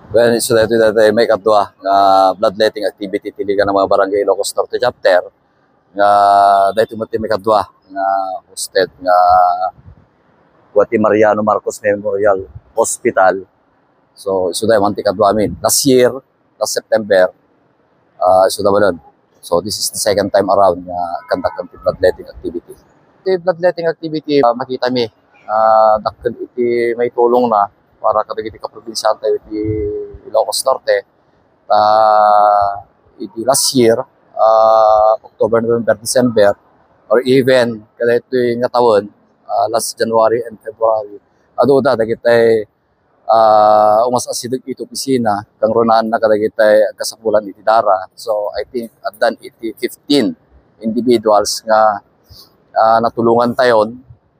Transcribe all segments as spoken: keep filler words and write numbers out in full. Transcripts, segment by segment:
Well, so daytoy, daytoy maikadua nga bloodletting activity ti Liga ng mga Barangay Ilocos Norte Chapter, nga daytoy met ti maikadua nga hosted nga Guati Mariano Marcos Memorial Hospital. So, isuda man ti kadua amin. Last year, last September, ah, isuda manen. So, this is the second time around nga conduct ti bloodletting activity. Ti bloodletting activity, ah, makita mi, ah, dakkel iti maitulongna para kadagiti kaprobinsiantayo iti Ilocos Norte. Ta iti last year, ah, October, November, December, or even kadaytoy nga tawen, ah, last January and February, adu da dagitay, ah, umas-asideg iti opisina, kangrunaanna kadagitay agkasapulan iti dara. So, I think addan iti fifteen individuals nga, ah, natulongantayon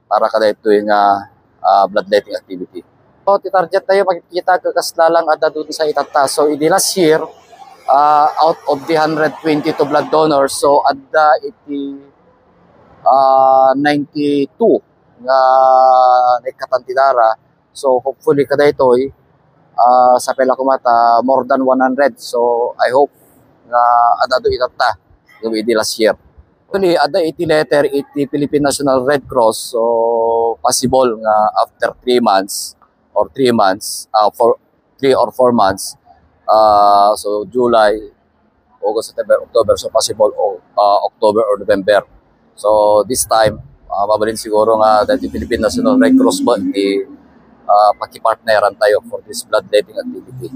para kadaytoy nga, ah, bloodletting activity. So, ti target tayo, makikita, kasla lang adda dun sa itatta. So, idi last year, ah, out of the hundred twenty-two blood donors, so adda iti, ah, ninety-two nga naikkatan ti dara. So, hopefully, kadaytoy, ah, sapay la koma ta more than one hundred. So, I hope nga adda itatta idi last year. Actually, adda iti letter iti Philippine National Red Cross, so possible nga after three months or three months, ah, for three or four months, ah, so July, August, September, October, so possible o, ah, October or November. So this time, ah, mabalin siguro nga dati Philippine National Red Cross ba iti, ah, pakipartneran tayo for this bloodletting activity.